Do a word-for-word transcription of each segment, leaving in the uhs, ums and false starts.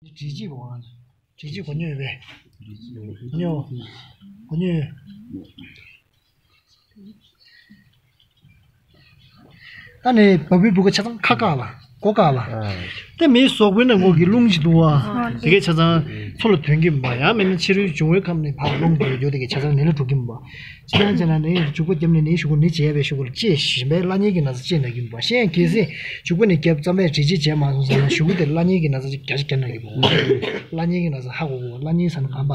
བྲིས་ཅིག་བ། བྲིས་ཅིག་གོ་མྱོང་ཡོད་པས། གོ་མྱོང་། གོ་མྱོང་ཡོད། ད་ནི་བ་སྤུའི་བུ་ག་ཆ་ཚང་ཁ་བཀག་ལ། མགོ་བཀག་ལ། དེ་མིའི་གཟུགས་པོའི་ནང་ངོ་གི་རླུང་ཅིག་འདུག་བ། དེ་གའི་ཆ་ཚང་ཚུར་ལ་ཐོན་གྱི་མ་ཡང་མིན་ན་ཕྱི་རོལ་འབྱུང་བོའི་ཁམས་ནས་ཕར་རླུང་འགྲོ་རྒྱུ་དེ་གའི་ཆ་ཚང་ནི་ལ་འགྲོ་གི་མ། ཅི་ལྟར་བྱས་ན་ནི་འཇུག་པ་བརྒྱབ་ནས་ནི་གཞུག་གུ་ནི་བྱས་པའི་གཞུག་གུ་ལ་ལྕེ་ཞིམ་པའི་བླ་གཉན་གྱི་ན་ཚ་ཅི་ན་གི་མ། གཞན་གལ་སྲིད་འཇུག་པ་ནི་བརྒྱབ་ཙམ་པས་འདྲི་ཅི་བྱས་མ་སོང་ཟེར་ན་གཞུག་གུ་དེ་བླ་གཉན་གྱི་ན་ཚ་ཅི་བརྒྱ་ཆ་བརྒྱ་ན་གི་མ། བླ་གཉན་གྱི་ན་ཚ་ཧ་གོ་གོ། བླ་གཉན་ཟེར་ན་གང་པ།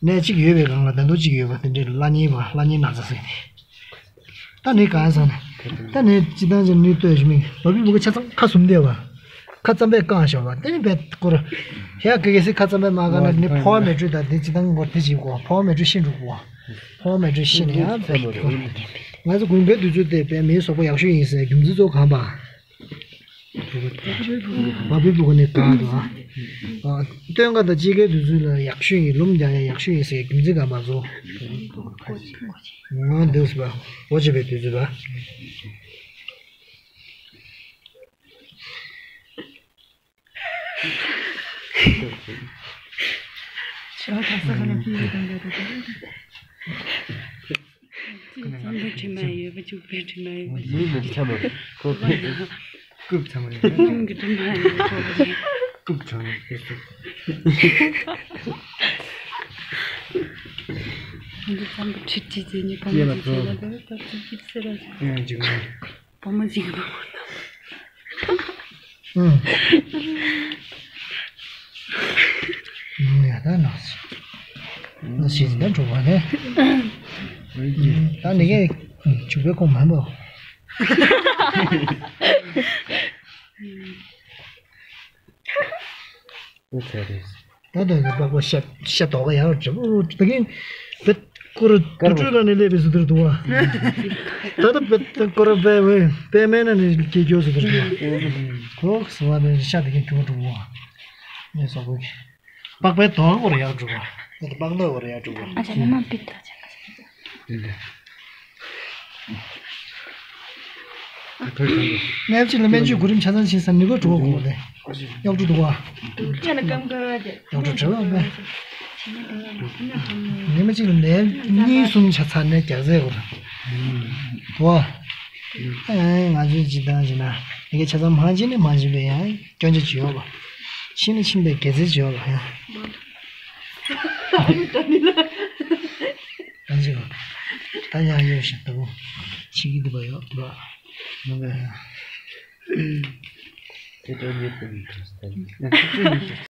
ནད་གཅིག་ཡོད་པའི་སྒང་ལ་བདེ་མདོག་གཅིག་ཡོད་པ་དེ་འདྲའི་བླ་གཉན་པ་བླ་གཉན་ན་ཚ་ཟེར་ནས། ད་ནི་གང་ཟེར་ན། ད་ནི་སྤྱི་བཏང་ཅན་ནི་ལྟོས་ཞིག་མིན་བ་སྤུའི་བུ་ག་ཆ་ཚང་ཁ་ཟུམ་བསྡད་པ། ཁ་ཙམ་པས་བཀང་བཞག་པ་དེ་ནི་བས་སྐོར། ཡ་གི་གེ་སི་ཁ་ཙམ་པས་མ་བཀང་ན་ནི་ཕོ་བ་མེ་དྲོད་དང་དེ་སྤྱི་བཏང་སྐོར་དེ་བྱེད་དགོས། ཕོ་བ་མེ་དྲོད་ཤི་འགྲོ་དགོས། ཕོ་བ་མེ་དྲོད་ཤི་ནས་ཡང་བས་སྐོར། ང་ཚོ་དགུན་ཁའི་དུས་ཚོད་དེ་བས་མིའི་གཟུགས་པོ་ཡག་ཤོས་ཡིན་ཟེར་རྒྱུ་མཚན་གཙོ་བོ་གང་པ། བ་སྤུའི་བུ་ག་ནི་དག་དང་། སྟོན་ཁ་དང་དཔྱིད་ཀའི་དུས་ཚོད་ལ་ཡག་ཤོས་ཡིན། ལུམ་རྒྱག་ཡ་ཡག་ཤོས་ཡིན་ཟེར་རྒྱུ་མཚན་གང་མ་བཟོ། ང་འདུག་སེ་བ། འོ་བྱེད་པའི་དུས་ཚོད་པ། ཁྱོད་ག་ས་ག་ལ་ཕྱིན་ཡོད་དམ་ལས་རེད། ཙམ་པའི་དྲི་མ་ཡོད་པ་བཅུག་པའི་དྲི་མ་ཡོད་པ། མིའི་མི་ཚེ་མ་ཁོ་པས་རྐུབ་ཚང་མ་རེད། ཁོང་གི་དྲི་མ་ཡོད་པ་རེད། རྐུབ་ཚང་མ་རེད། འདི་ཙམ་པའི་དྲི་དྲི་ཟེར་ནས་གོང་གི་ཟེར་ན་འདི་ལྟར་ཙམ་ཅིག་ཟེར་ར། ཡང་འཇིགས་མེད། བུ་མོ་གཅིག་ལ། ཨང་། ཡ་ད་ནག་ནག་ཞིག་ད་འགྲོ་བ་ནས། ད་ནི་གས་བྱུག་པའི་ཁོང་མ་འབོ། ཨོ་ཚེ་རེད། ད་ལྟ་གི་པགས་པ་ཤ་ཤ་དོག་ག་ཡར་འགྲིམ། ཨོ་ད་གིན་བེད་ཀོ་ར་དུ་ཀྲུ་ལ་ནས་སླེབས་པའི་སུ་དུར་འདུག་བ། ད་ལྟ་བེད་ཀོ་ར་པད་མེ་པད་མེ་ན་ནས་སྐྱེ་རྒྱུ་སུ་དུར་འདུག་བ། ཁོག་སུ་བ་ནས་ཤ་དེ་གིན་ཁྱུ་འགྲོ་བ། ནས་སོག་པོའི་པགས་པའི་དོག་གོ་ར་ཡར་འགྲོ་བ། པགས་ནོ་གོ་ར་ཡར་འགྲོ་བ། ཨ་ཅག་ལ་མ་པི་ཏ་ཅག་ལ། གནས་ཚུལ་ལ་སྨན་བཅོས་གོ་རིམ་ཆ་ཚང་བྱེད་ས་ནི་གོ་འགྲོ་དགོས་ཏེ། གཡོག་འགྲོ་འདུག་བ། གཡོག་འགྲོ་བྲེལ་བ་མེད། ཉི་མ་གཅིག་ལ་ནས་གཉིས་གསུམ་ཆ་ཚང་ནས་རྒྱག་ཟེར་གོ་ར། འདུག་བ། ཨེ་ང་ཚོའི་སྤྱི་བཏང་བྱས་ན་ཡི་གེ་ཆ་ཚང་མང་ཆེ་ནས་མང་ཆེ་བས་ཡང་སྐྱོན་ཆ་ཅིག་ཡོད་པ། ཕྱིན་ནས་ཕྱིན་པའི་དགེ་མཚན་ཅིག་ཡོད་པ་ཡང་། ད་ཅི་གོ། ད་ཡང་ཡོད་ཞིག་འདུག་ཕྱི་གི་འདུག་པ་ཡོད་འདུག་པ། ནང་གི་དེ་ལྟར་ཉེས་པོ་མི་འདུག